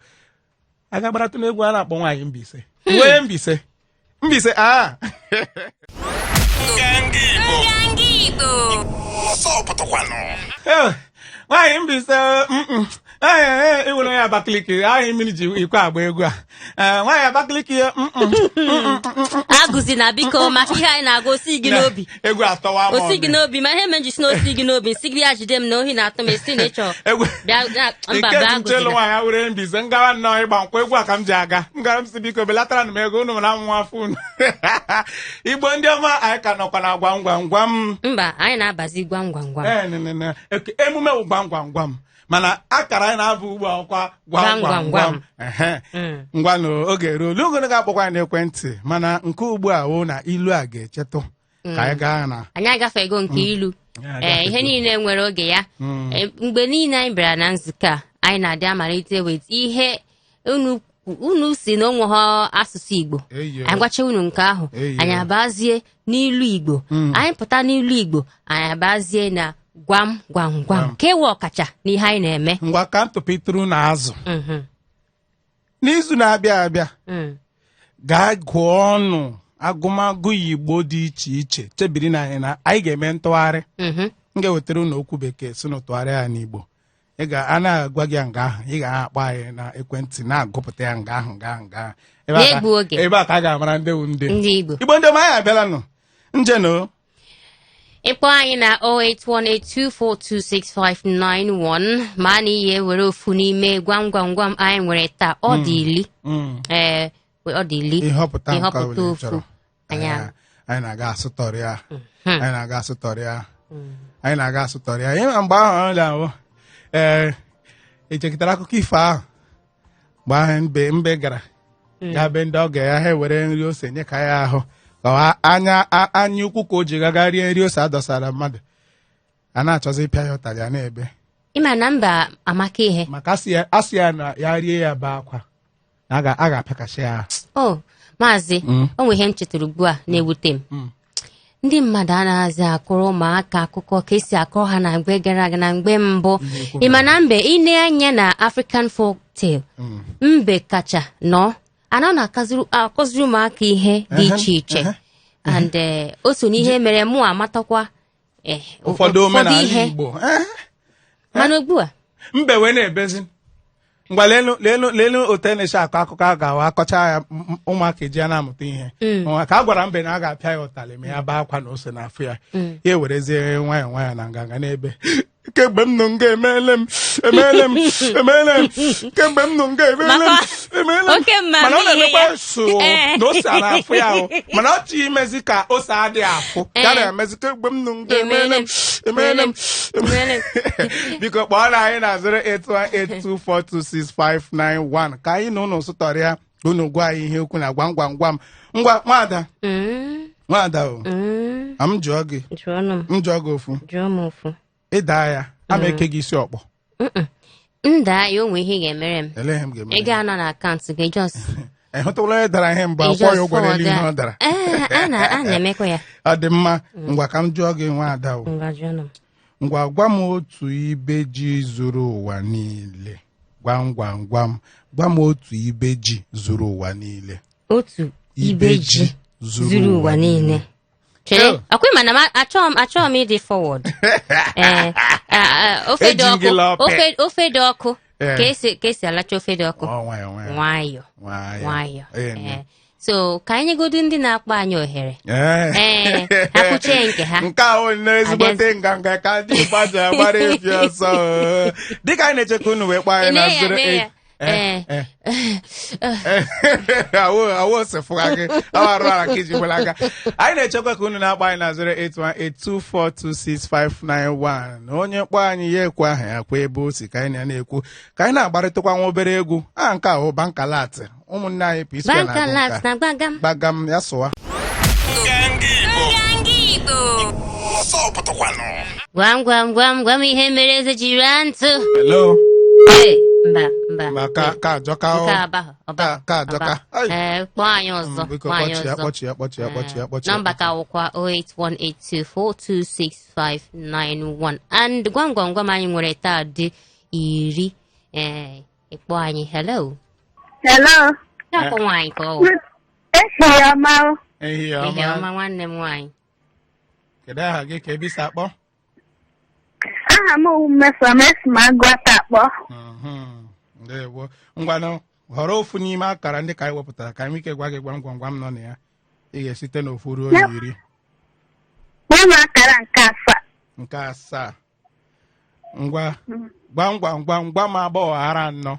Anyị ga-agbaratụ n'egwu a na-akpọ Nwaanyị Mbaise. Wee Mbaise Mbaise a. Nganga Igbo. Nganga Igbo. Ọsọ pụtakwanụ. Eh, Nwaanyị Mbaise, Nwaanyị iwere onye Abakaliki ahụ mmiri ji ikwe agba egwu a. Eh, nwaanyị Abakaliki ya, Agụzi na biko, maka ihe anyị na-agụ osi gị n'obi. Egwu atọwa m Osi gị ọnụ. n'obi, ma ihe mere m ji si na osi gị n'obi, si gị ya jide m na ohi na-atụ m, esi na ịchọ Egwu bịa mba Ike bịa ji nchelu agụzi na. nwaanyị awere Mbaise ngawa nnọọ ịgba nkwụ egwu a ka m ji aga ngara m si biko belatara m ego unu mara nwa afọ unu. Igbo ndị ọma, anyị ka nọkwa na gwam gwam gwam. Mba, anyị na-abazi gwam gwam gwam. Ee, ne, ne, ne. Emume wụ gwam gwam gwam, mana akara anyị na-abụ ugbu a ọkwa gwam Gwam gwam gwam gwam. gwam. Ehe. Mm. Ngwanụ, oge eruola oge ga-akpọkwa anyị n'ekwentị, mana nke ugbu a wụ na ilu a ga-echetụ ka anyị gaa na Anyị agafego nke ilu. Ya, Ee, ihe agafego. niile nwere oge ya. Ee, mgbe niile anyị bịara na nzukọ a, anyị na-adị amalite with ihe unu si na onwe ha asụsụ Igbo. Eyo. Anyị gwacha unu nke ahụ, Eyo. anyị abazie n'ilu Igbo. Anyị pụta n'ilu Igbo, anyị abazie na gwam gwam gwam ka ewe ọkacha n'ihe anyị na-eme. Ngwa, ka m tụpịtụrụ na azụ. N'izu na-abịa abịa, gaa gụọ ọnụ agụmagụ Igbo dị iche iche, chebiri na anyị na anyị ga-eme ntụgharị. M ga-ewetara unu okwu bekee si n'ụtụgharị ya n'Igbo. Ị ga a na-agwa gị ya nga ahụ, ị ga-akpọ anyị na ekwentị na-agụpụta ya nga ahụ nga ahụ nga ahụ. Ebe a ka- Na-egbu oge. Ebe a ka a ga-amara ndị wu ndị Ndị Igbo. Igbo ndị ọma, anyị abịala nụ njeno. Ịkpọ anyị na 08182426591 ma a na ihe were ofu n'ime gwam gwam gwam anyị nwere taa. Ọ dị 10. Ee, ọ dị 10. Ịhọpụta nke Ịhọpụta ọbụla ị ofu. chọrọ. Anyị Anyị na-aga asụtọrị ya, anyị na-aga asụtọrị ya, anyị na-aga asụtọrị ya. Ịma mgbe ahụ ọ na-ahụ, ee, echekịtara akụkọ ifo ahụ mgbe ahụ mbe gara gaa be ndị ọgọ ya, ha were nri ose nye ka ya ahụ ka anya ukwu ka o ji gaga rie nri ose a dọsara mmadụ, a na-achọzi ịpịa ya ụtarị, a na-ebe. Ịma na mba amaka ihe. Maka asị ya na ya rie ya bee akwa na a ga-apịakasị ya ahụ. O maazị, o nwere ihe m chetara ugbu a na-ewute m. Ndị mmadụ anaghịzi akọrọ ụmụaka akụkọ ka esi akọrọ ha na mgbe gara aga, na mgbe mbụ. Ị ma na mbe, ine anya na African folktale, mbe kacha nọ ana ọ na-akaziri akụziri ụmụaka ihe dị iche iche, and o so n'ihe mere mụ amatakwa ụfọdụ omenala ihe. Igbo. Mana ugbu a Mbe wee na-ebezi. Ngwa, lelu lelu lelu otu e na-esi akọ akụkọ a ga-awa akọcha ya, ụmụaka eji ya na-amụta ihe. Nwa ka a gwara mbe na a ga-apịa ya ụtalị ma ya bee akwa na ose na-afụ ya, ya ewerezie nwayọọ nwayọọ na nganga n'ebe, "Kemgbe m nọ nga, emeele m, emeele m, emeele m. Kemgbe m nọ nga, emeele m, Maka emeele m." oke mma Mana ọ ihe na-emekwa ya. so na ose a na-afụ ya o, mana ọ chọghị imezi ka ose adịghị afụ ya. Na-emezi, "Kemgbe m nọ nga, emeele m, emeele m, emeele m." Biko kpọọ na anyị na 08182426591 ka anyị na ụnụ sụtọrọ ya, ka unu gwa anyị ihe okwu na gwam gwam gwam. Ngwa, nwada. Nwada o. A m jụọ gị. Jụọnụ m. M jụọ gị ofu. Jụọ m ofu. Ịda ya, ama eke gị isi ọkpọ. M daa ya, o nwee ihe ị ga-emere m. Elee ihe m ga-eme? Ị ga-anọ na akaụntụ gị just Ị hụtụla onye dara ihe mbụ ị akwụọ ya just ụgwọ n'elu ihe ọ forward dara? Ee, a na-emekwa ya. Ọ dị mma. Ngwa, ka m jụọ gị, nwada o. Ngwa, jụọnụ m. Ngwa, gwa m otu ibe ji zuru ụwa niile. Gwam gwam gwam, gwa m otu ibe ji zuru ụwa niile. Otu ibe ji zuru ụwa niile. Chere. Oh. Ọkwa mana m achọghị m ịdị forward. Ee, ofe dị Eji m gị ọkụ. lọpe. Ofe dị ọkụ. Ka esi alacha ofe dị ọkụ? Ọ, nwayọ nwayọ. Nwayọ. Nwayọ. Nwayọ. Ee, nne. Ee. So ka anyị nyegodu ndị na-akpọ anyị ohere. Ee. Ee, ha kwuchie nke ha. Nke a wụ nnọọ ezigbote nganga ka ndị Igbo ji agbara efi ọsọ. Dịka anyị na-eche ka unu wee kpọọ anyị na Nee ya, zero nee eight ya. Ee. Awụ awụ osefụga gị ọ arụ ara ka iji gbere aka. Anyị na-echekwa ka unu na-akpọ anyị na 08182426591. Onye kpọọ anyị, ya ekwe aha ya, kwa ebe o si, ka anyị na na-ekwu, ka anyị na-agbarịtụkwa nwa obere egwu a. Nke a wụ Bankalat, ụmụnne anyị P Square na-agụ nke Bankalat a. na gbagam. Gbagam ya sụwa. Nganga Igbo. Nganga Igbo. Ọsọ pụtakwanụ. Gwam gwam gwam gwam, ihe mere eze jiri raa ntụ. Hello. Ee, mba mba. Ma ka ajọka o. Nke abahụ ọba. Ka ajọka. Ọba. Ai. Ee, kpọọ anyị ọzọ. Biko, kpọọ anyị kpọchie, ọzọ. kpọchie, kpọchie, kpọchie, kpọchie. Nọmba ka wụkwa 08182426591 and gwam gwam gwam anyị nwere taa dị 10. Ee, ịkpọ anyị. Hello. Hello. Ya ọkwa nwaanyị ka ọ wụ. Ehihie ọma o. Ehihie Ihe ọma. ọma, nwanne m nwaanyị. Kedu aha gị, ka ebe isi akpọ? Aha m wụ Mmesoma, esi m Agụata akpọ. Ndewo. Ngwanụ, họrọ ofu n'ime akara ndị ka anyị wepụtara ka anyị nwee ike gwa gị gwam gwam gwam nọ na ya. Ị ga-esite n'ofu ruo n'10. Nye m akara nke asaa. Nke asaa. Ngwa, gwam gwam gwam, gwa m agbọghọ ara anọ.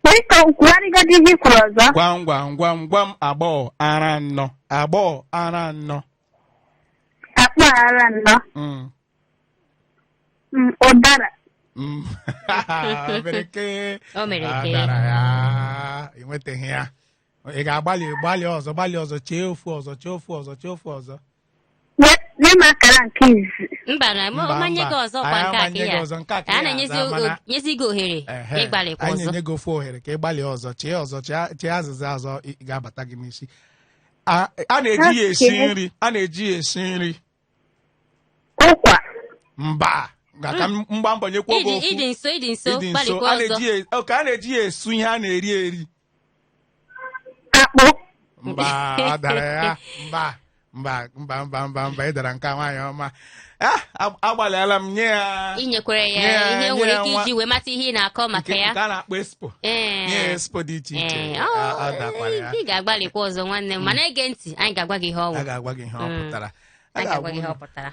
Biko, kwugharịgodo ihe i kwuru ọzọ. Gwam gwam gwam, gwa m agbọghọ ara anọ, agbọghọ ara anọ. Akpọ ara anọ. Ụdara. O mere ke. O mere A ke. dara ya, ị nwetaghị ya. Ị ga-agbalị, gbalị ọzọ, gbalị ọzọ, chee ofu ọzọ, chee ofu ọzọ, chee ofu ọzọ. Nye m akara nke izi. Mba na Mba, ọmanye mba. gị ọzọ kwa. Anyị Nke a ka amanye gị ya ọzọ, nke a ka a ya na-enyezi aza, nyezi gị ohere Ehe, ịgbalịkwa anyị ọzọ. na-enye gị ofu ohere ka ị gbalịa ọzọ, chee ọzọ, chee azịza ọzọ ị ga-abata gị n'isi. A na-eji ya esi nri, a na-eji ya esi nri. Ụkwa. Mba, ga ka m mgba mbọ nyekwa oge ịdị ofu. Ịdị nso, ịdị nso. Ịdị nso. Gbalịkwa A ọzọ. na-eji ya, oke, a na-eji ya esu ihe a na-eri eri. Akpụ. Mba, ọ dara ya. Mba mba mba mba mba mba, ị dara nke a, nwaanyị ọma. Ah, agbalịala m nye ya. Inyekwere Nye ya ya- ihe o nye nwere ya ike iji wee mata ihe ị na-akọ maka nke ya. nke a na-akpọ expo. Ee. Nye ya expo dị iche iche. Ee, Ọ dakwara ya. Ị ga-agbalịkwa ọzọ, nwanne m, mana ege ntị, anyị ga-agwa gị ihe ọ A wụ. ga-agwa gị ihe ọ pụtara. A Anyị ga-agwa gị ihe unu. ọ pụtara.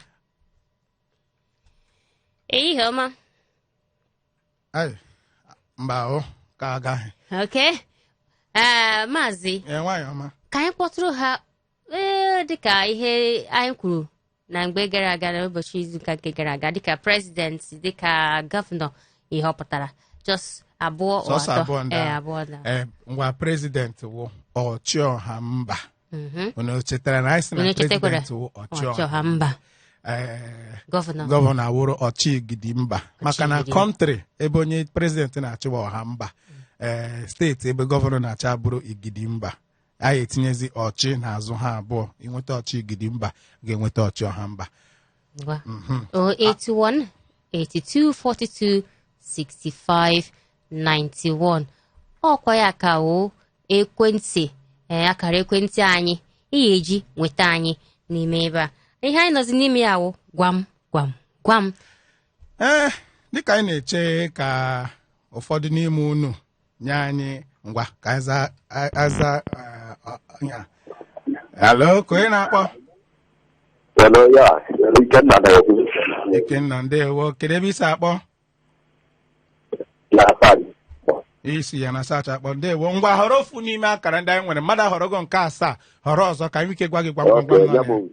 Ehihie ọma. Ai, mba o, ka agaghị. Ok, ee, maazị. Ee, nwaanyị ọma. Ka anyị kpọtụrụ ha. Ee, dịka ihe anyị kwuru na mgbe gara aga, n'ụbọchị izuụka nke gara aga, dịka president, dịka gọvanọ, ihe ọ pụtara just abụọ or Sọsọ atọ. abụọ ndị Ee, ahụ. abụọ na Ee, ngwa, president wụ ọchịọha mba. Unu chetara na anyị sị na Unu chetakwara? president wụ ọchịọha ọchịọha mba. Ee, gọvanọ. Gọvanọ awụrụ ọchịgidi mba, maka na Ọchịgidi. country ebe onye president na-achịwa ọha mba, ee, steeti ebe gọvanọ na-achị abụrụ igidi mba. Anyị etinyezi ọchị n'azụ ha abụọ, inweta ọchị igidi mba, ga-enweta ọchị ọha mba. Ngwa, 081 82 42 65 91, ọkwa ya ka o ekwentị, ee, akara ekwentị anyị ị ga-eji nweta anyị n'ime ebe a. Ihe anyị nọzi n'ime ya wụ gwam gwam Gwam. Ee, dịka anyị na-eche ka ụfọdụ n'ime unu nye anyị ngwa ka anyị aza ya. Hello, ka onye na-akpọ? Hello, ya, Ikenna na-ekwu. Ikenna, ndewo. Kedu ebe isi akpọ? Na Asaa. Isi ya na sacha akpọ. Ndewo. Ngwa, họrọ ofu n'ime akara ndị anyị nwere. Mmadụ ahọrọgo nke asaa, họrọ ọzọ ka anyị ike gwa gị gwam gwam gwam. Okay, ya nọ bụ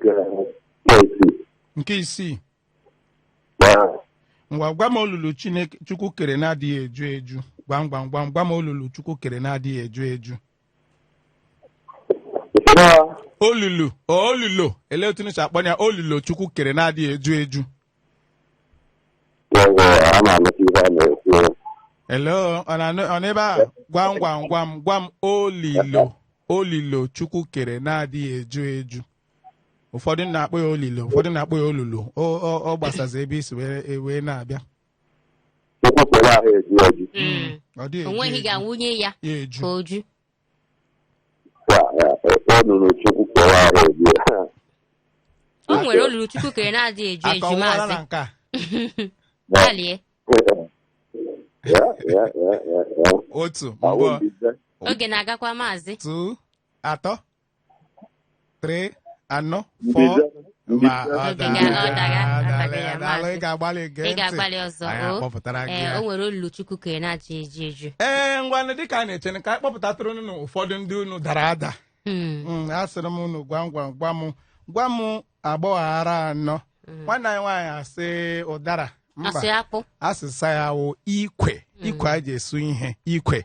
na ya. nke isii. Nke isii. Ya. Ngwa, gwa m olulu Chineke Chukwu kere na-adịghị eju eju. Gwam gwam gwam, gwa m olulu Chukwu kere na-adịghị eju eju. Ya. Olulu, olulu, elee otu unu si akpọ ya? Olulu Chukwu kere na-adịghị eju eju. Ya, a na-anụta ihe a na-ekwu. Hello, ọ na ọ n'ebe a? Gwam gwam gwam, gwa m olilo, olilo Chukwu kere na-adịghị eju eju. Ụfọdụ na-akpọ ya olilo, ụfọdụ na-akpọ ya olulu. Ọ gbasazi ebe isi wee na-abịa. Chukwu kere ahụ eju eju. Ọ dịghị O eju nweghị eju. ga-awụnye ya Ya eju. ka oju. Ya, ya, olulu Chukwu kere ahụ eju. O nwere olulu Chukwu kere na-adịghị eju eju. Aka ọwụwala Maazị na nke a. gbalie. Ya, ya, ya, ya, ya. Otu Awụ mbụ. mbize. Oge na-agakwa, maazị. 2, 3, 3, 4, 4. Mbize. Ma ọ Oge ọ daga, dara, adaga ya, daalụ, maazị. ị ga-agbalị gee Ị ntị. ga-agbalị ọzọ. Anyị O akpọpụtara gị ee ya. O nwere olulu Chukwu kere na-adịghị eju eju. Ee, ngwanụ, dịka a na-echere ka anyị kpọpụtatụrụ unu ụfọdụ ndị unu dara ada. Asịrị m unu gwam gwam gwam, gwa m agbọghọ ara anọ. Nwanne anyị nwaanyị asị ụdara. Mba. Asị akpụ. Asịsa ya wụ ikwe, ikwe a ji esu ihe, ikwe.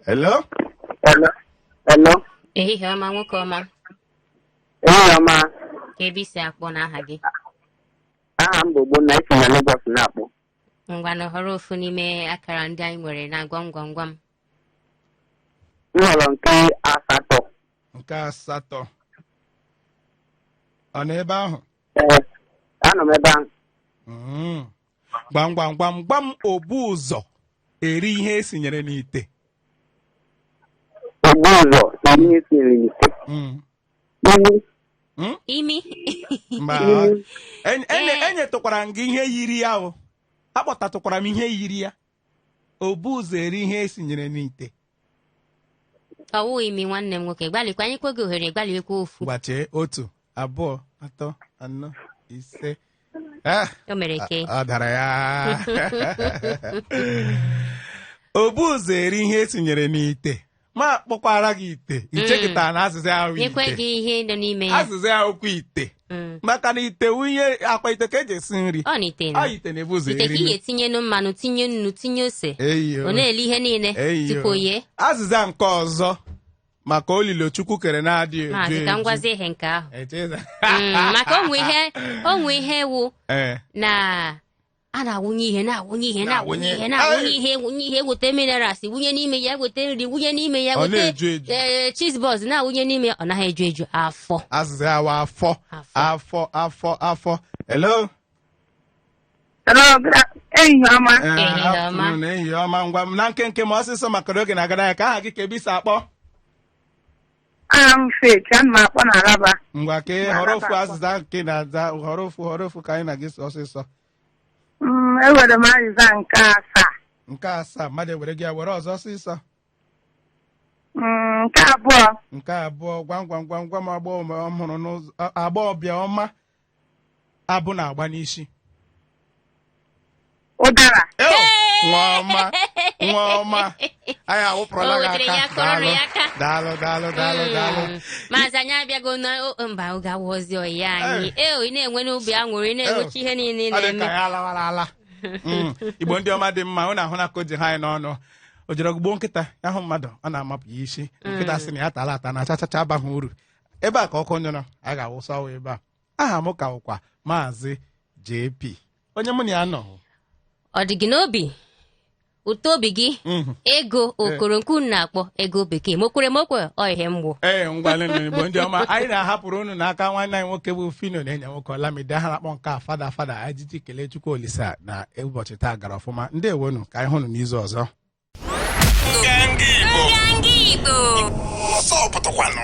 Hello. Hello. Hello. Ehihie ọma, nwoke ọma. Ehihie ọma. Ka ebe isi akpọ na aha gị? Aha m bụ Ogbonna, esi na Lagos na-akpọ. Ngwanụ, họrọ ofu n'ime akara ndị anyị nwere na gwam gwam gwam. M họrọ nke asatọ. Nke asatọ, ọ nọ ebe ahụ? Ee, anọ m ebe ahụ. Gwam gwam gwam, gwam obu ụzọ eri ihe esinyere n'ite. Ogbu ụzọ na ihe siri n'ite. Imi. Imi. Mba. Enyetụkwara m gị ihe yiri ya o, akpọtatụkwara m ihe yiri ya. Obu ụzọ eri ihe esinyere n'ite. Ọwụ imi, nwanne m nwoke. Gbalịkwa, anyị kwe gị ohere, gbalịkwa ofu. Gbachie. 1, 2, 3, 4, 5. O mere ke. Ọ dara ya. Obu ụzọ eri ihe etinyere n'ite, ma kpọkwara gị ite ichekịta na azịza ahụ Nyekwe ite gị ihe nọ n'ime ya. Azịza ya okwu ite, maka na ite wụ ihe akwa, ite ka eji esi nri. Ọ na ite na Ọ ite na-ebu ụzọ ite ka eri ị nri. ga-etinye mmanụ, tinye nnu, tinye ose. Eyo. Ọ na-eli ihe niile Eyo. tupu o yee. Azịza nke ọzọ maka olilo Chukwu kere na-adịghị eju Maazị, ka m eju. gwazie ihe nke ahụ. Echeza. Maka onwe ihe wụ na a na-awụnye ihe, na-awụnye ihe, na-awụnye ihe, na-awụnye ihe, wụnye ihe, weta minerals wụnye n'ime ya, weta nri wụnye n'ime ya, Ọ weta na-eju eju. Ee, cheese balls na-awụnye n'ime ya, ọ naghị eju eju. Afọ. Azịza ya wa afọ. Afọ. Afọ, afọ, afọ. Hello. Hello, ehihie ọma. Ee, Ehihie ọma. afternoon, ehihie ọma. Ngwa m na nkenke ma ọsịsọ maka na oge na-agara ya. Ka aha gị, ka ebe isi akpọ? Aha m Faith, ana m akpọ na Alaba. Ngwa, ka ị họrọ ofu azịza nke na-aza. Họrọ ofu, họrọ ofu ka anyị na gị ọsịsọ. Ewere m azịza nke asaa. Nke asaa, mmadụ ewere gị ya. Were ọzọ ọsịsọ. Nke abụọ. Nke abụọ. Gwam gwam gwam gwam agbọghọ ọhụrụ n'ụzọ, agbọghọbịa ọma abụ na-agba n'isi. Ụdara. Nwa ọma, nwa ọma, anyị awụpụrụla O gị wetere aka. ya, kụrụrụ ya aka. Daalụ, daalụ, daalụ, daalụ. Maazị, anyị abịago na mba, oge awụọzi ọyị anyị. Ee, ị na-enwe n'obi aṅụrị, ị na-enwecha ihe niile ị Ọ dị ka na-eme. ya alawara ala. Igbo ndị ọma dị mma, unu ahụ na ka o ji ha anyị n'ọnụ. O jere gbuo nkịta ya hụ mmadụ, ọ na-amapụ ya isi. Nkịta sị na ya tala ata na achachacha abaghị uru. Ebe a ka ọkụ nyụrụ, a ga-awụsa ọwa ebe a. Aha m ka wụkwa Maazị JP, onye mụ na ya nọ. Ọ dị gị n'obi, ụtọ obi gị, ego okoronkwu na-akpọ ego bekee, mokwere mokwe ọ ihe mgbu. Ee, ngwa, Igbo ndị ọma, anyị na-ahapụrụ unu n'aka nwanne anyị nwoke bụ Fino na enyi nwoke Olamide ha na-akpọ nke a Fada Fada. Anyị kelee Chukwu Olisa na ụbọchị taa gara ọfụma. Ndewonu, ka anyị hụnụ n'izu ọzọ. Nganga Igbo. Nganga Igbo. Ọsọ pụtakwanụ.